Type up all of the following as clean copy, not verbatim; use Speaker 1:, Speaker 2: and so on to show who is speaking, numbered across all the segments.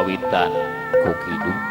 Speaker 1: dikawitan ku kidung.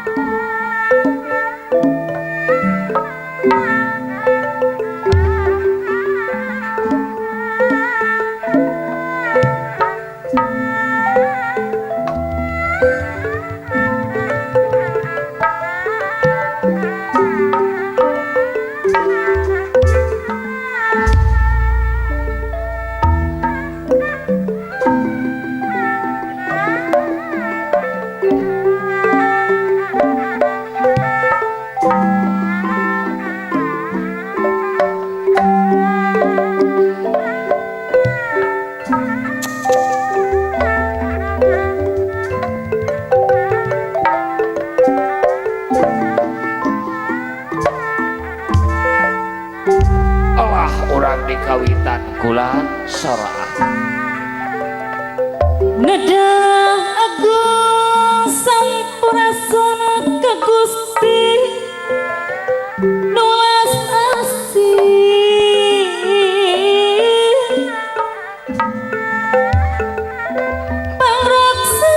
Speaker 1: Allah urang dikawitan kula soraah.
Speaker 2: Neda agung sampurasun ka Gusti nu welas asih, pangraksama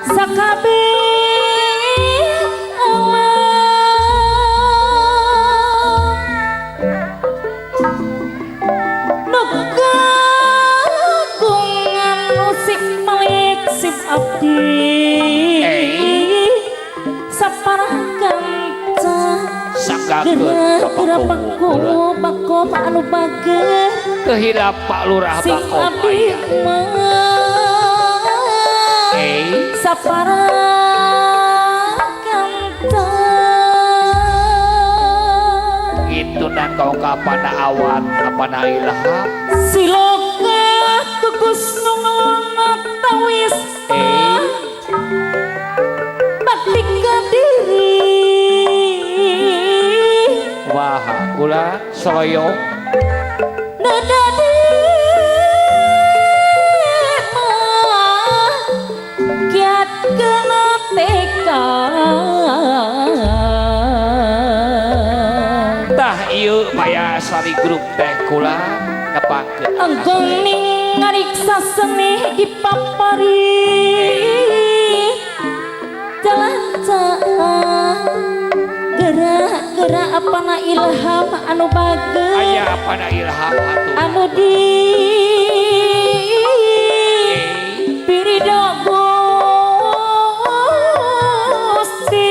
Speaker 2: sakabeh alam. Nu kagungan musik malik sip abdi saparah kanca.
Speaker 1: Sanggakeun
Speaker 2: Geura
Speaker 1: ka
Speaker 2: geura
Speaker 1: Pakuwu.
Speaker 2: Pakuwu Bakom anu bager.
Speaker 1: Teu hilap Pak Lurah
Speaker 2: Sing
Speaker 1: Bakom
Speaker 2: abdi
Speaker 1: aya.
Speaker 2: mah saparah kanca.
Speaker 1: Gitu dan kau kapana awan apana ilham.
Speaker 2: Siloka kukus nu ngelona tawis bakti ka diri.
Speaker 1: Wah, kula soyong.
Speaker 2: Nada di mah kiat kena teka.
Speaker 1: Tah ieu Maya Sari Grup teh kula nepangkeun.
Speaker 2: Engkong ning ngariksa seni dipapari jalan gerak-gerak apana ilham anu bager.
Speaker 1: Aya apana ilham atuh.
Speaker 2: Anu di pirido Gusti.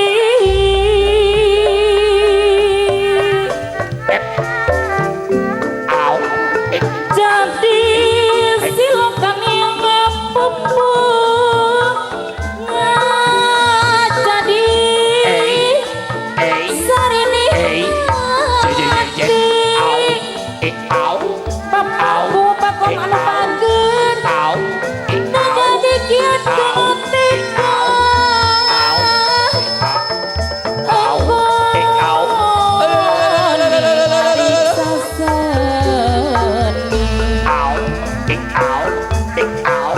Speaker 1: Au,
Speaker 2: Jadi silokan yang ngapupu jadi sarini
Speaker 1: J, J, J, J, au, au,
Speaker 2: Bapakku Bakom anu bager.
Speaker 1: Au,
Speaker 2: Nah jadi kiat
Speaker 1: au,
Speaker 2: teka.
Speaker 1: Au, au, au. Au, au, au, au,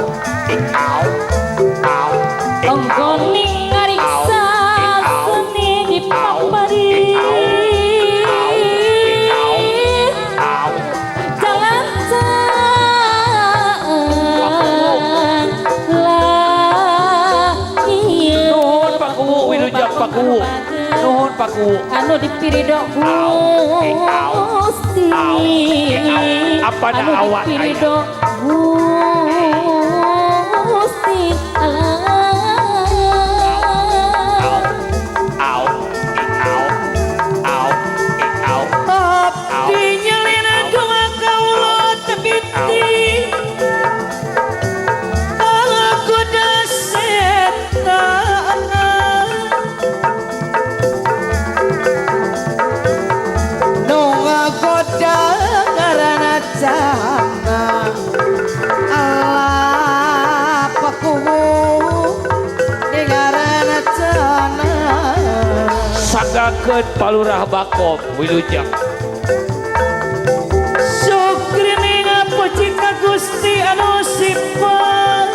Speaker 1: au,
Speaker 2: Engkau
Speaker 1: au.
Speaker 2: ning ngariksa seni dipapari
Speaker 1: Au,
Speaker 2: jalan lah iya.
Speaker 1: Nuhun Pakuwu, wilujeng Pakuwu. Nuhun Pakuwu.
Speaker 2: Anu dipirido
Speaker 1: Au, au,
Speaker 2: Gusti.
Speaker 1: Au, au. Apa dah
Speaker 2: Anu
Speaker 1: awan
Speaker 2: dipirido Gusti Allah.
Speaker 1: Au, au, au, au,
Speaker 3: Abdi nyelina dua kaula tebiti Aku setan. Nu ngagoda ngaranna jana. Allah Pakuwu ngaranna jana.
Speaker 1: Sanggakeun Palurah Bakom, wilujeng.
Speaker 3: Syukri ngapuji ka Gusti anu sifat,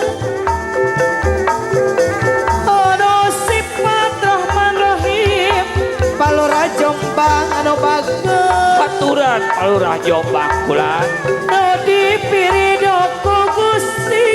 Speaker 3: anu sifat Rahman Rahim. Palurah Jombang anu bager.
Speaker 1: Haturan Palurah Jombang kula.
Speaker 3: Nu dipirido ku Gusti.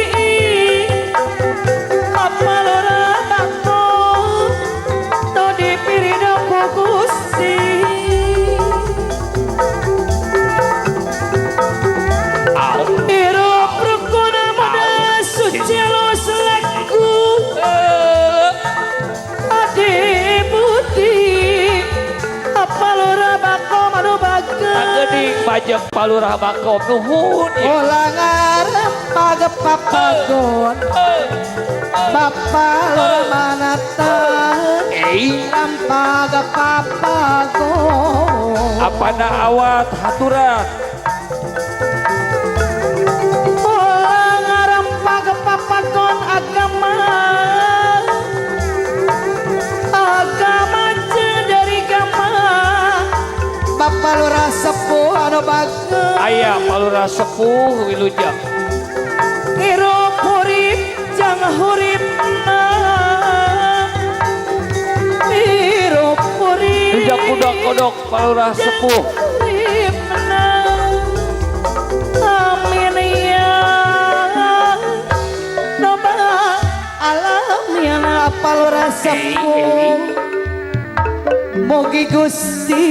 Speaker 1: Kajeng Pak Lurah Makom nuhun ya.
Speaker 3: Ulah ngarempag papagon Bapak Lurah Manata
Speaker 1: Eh,
Speaker 3: Rampag papagon
Speaker 1: apana awat haturan.
Speaker 3: Ulah ngarempag papagon agama agama jeung dari gama Bapak Lurah sepuh anu bagus.
Speaker 1: Aya Pak Lurah sepuh wilujeng.
Speaker 3: Hirup hurip jang huripna hirup hurip
Speaker 1: Wilujeng kudok kodok Pak Lurah sepuh.
Speaker 3: Huripna amin ya robbal alamin. Pak Lurah sepuh mugi Gusti